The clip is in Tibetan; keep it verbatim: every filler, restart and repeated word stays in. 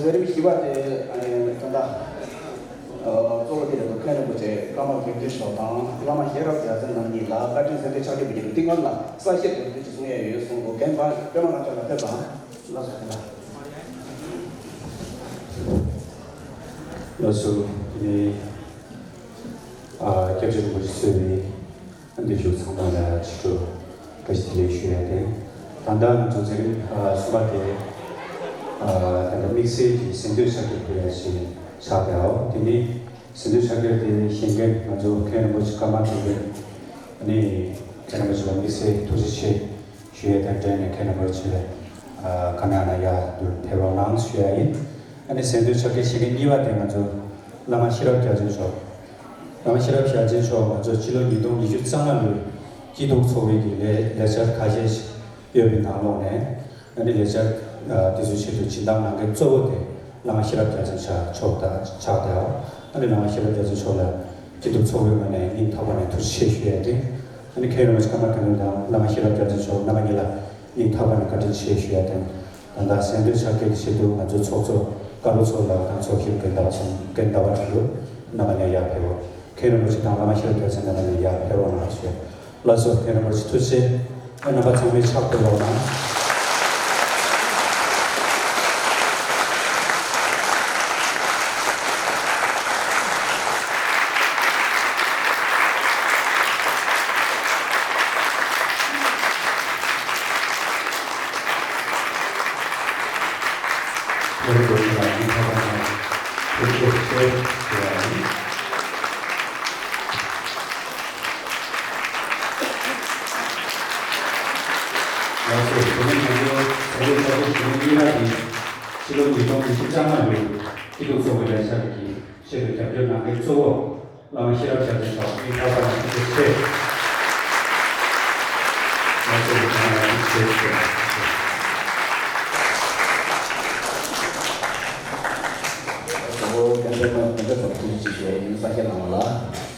མཛད་རིམ་བཞི་པ་དེ་ད་ལྟ་གཙོ་བོ་དེ་ལ་མཁན་རིན་པོ་ཆེ་ཀརྨ་དགེ་འདུན་མཆོག་དང་བླ་མ་ཤེས་རབ་རྒྱལ་མཚན་རྣམ་གཉིས་ལ་བཀའ་དྲིན་གསལ་འདོན་ཕྱག་རྒྱ་ཕུལ་གྱི་འདུག་དེ་སྔོན་ལ་གསལ་བཤད་དེ་འདྲ་ཅིག་གསུང་ཡས་ཡོད་གསུང་གོ། རྒན་པ་པད་མ་ལྷ་མཆོག་ལ་ཕེབས་དང་། ལགས་སོ། ལགས་སོ། ཨ་ནི་ཨ་སྐྱབས་རྗེ་རིན་པོ་ཆེ་གཙོས་པའི་འདིར་བཞུགས་ཚང་མ་ལ་ཕྱི་དྲོ་བཀྲ་ཤིས་བདེ་ལེགས་ཞུ་ཡ་དེ། ད་ལྟ་ང་ཚོ་མཛད་རིམ་ཨ་གསུམ་པ་དེ་ཨ་ད་ལྟ་དམིགས་བསལ་གྱི་གཟེངས་བསྟོད་ཕྱག་རྒྱ་ཕུལ་ཡ་ཞིག་ཆགས་བསྡད་ཡོད། དེ་ནི་གཟེངས་བསྟོད་ཕྱག་རྒྱ་དེ་བཞེངས་མཁན་ང་ཚོ་མཁན་རིན་པོ་ཆེ་ཀརྨ་དགེ་འདུན། ཨ་ནི་མཁན་རིན་པོ་ཆེ་ལ་དམིགས་བསལ་ཐུགས་རྗེ་ཆེ་ཞུ་ཡ་དང་འབྲེལ་ནས་མཁན་རིན་པོ་ཆེ་ཨ་ག་ནང་ན་ཡར་འདུར་ཕེབས་རོགས་གནང་ཞུ་ཡ་ཡིན། ཨ་ནི་གཟེངས་བསྟོད་ཕྱག་རྒྱ་བཞེངས་མཁན་གཉིས་པ་དེ་ང་ཚོ་བླ་མ་ཤེས་རབ་རྒྱལ་མཚན་མཆོག་བླ་མ་ཤེས་རབ་རྒྱལ་མཚན་མཆོག་ང་ཚོ་ཕྱི་ལོ་ཉིས་སྟོང་ཉི་ཤུ་རྩ་ལྔ་ལོའི་སྐྱིད་སྡུག་ཚོགས་པའི་གི་ལས་ལས་འཆར་ཁ་ཤས་ཤིག་ཡོད་པའི་ནང་ལོགས་ནས། ཨ་ནི་ལས་འཆར་ཨ་དེ་ཚོའི་ཆེད་དུ་སྦྱིན་བདག་གནང་མཁན་གཙོ་བོ་དེ་བླ་མ་ཤེས་རབ་རྒྱལ་མཚན་ཆགས་ཆོག་ད་ཆགས་བསྡད་ཡོད། ཨ་ནི་བླ་མ་ཤེས་རབ་རྒྱལ་མཚན་མཆོག་ལ་སྐྱིད་སྡུག་ཚོགས་པའི་ངོས་ནས་སྙིང་ཐག་པ་ནས་ཐུགས་རྗེ་ཆེ་ཞུ་ཡ་དེ། ཨ་ནི་མཁན་རིན་པོ་ཆེ་ཀརྨ་དགེ་འདུན་དང་བླ་མ་ཤེས་རབ་རྒྱལ་མཚན་མཆོག་རྣམ་པ་གཉིས་ལ་སྙིང་ཐག་པ་ནས་བཀའ་དྲིན་ཆེ་ཞུ་ཡ་དང་། ད་ལྟ་གཟེངས་བསྟོད་ཕྱག་རྒྱའི་ཆེད་དུ་ང་ཚོའི་ཚོགས་གཙོ་བཀའ་བློན་ཚོགས་ལགས་དང་ཚོགས་གཞོན་རྒན་ཟླ་བ་ཚེ་རིང་རྒན་ཟླ་བ་དོན་གྲུབ་རྣམ་པ་གཉིས་ཡར་ཕེབས་རོགས། མཁན་རིན་པོ་ཆེ་དང་བླ་མ་ཤེས་རབ་རྒྱལ་མཚན་རྣམ་པ་གཉིས་ཡར་ཕེབས་རོགས་གནང་ཞུ། ལགས་སོ། མཁན་རིན་པོ་ཆེ་ཐུགས་རྗེ་ཆེ། རྣམ་པ་ཚང་མས་ཕྱག་ཕུལ་རོགས་གནང་། ང་ཚོ་བོད་མི་མང་པོ་ཚང་མས་ཕྱག་ཕུལ་ཞུ་མཁན་གཉིས་པ་དེ་ཕྱི་ལོ་ཉིས་སྟོང་ཉི་ཤུ་རྩ་ལྔ་ལོའི་སྐྱིད་སྡུག་ཚོགས་པའི་ལས་འཆར་གྱི་ཆེད་དུ་རྒྱབ་སྐྱོར་གནང་མཁན་གཙོ་བོ་བླ་མ་ཤེས་རབ་རྒྱལ་མཚན་མཆོག་སྙིང་ཐག་པ་ནས་ཐུགས་རྗེ་ཆེ། ང་ཚོ་ཚང་མ་ལ་ཐུགས་རྗེ་ཆེ་ཞུ་ཡ་ཡིན། གསལ་བཤད་གནང་བ་ལ།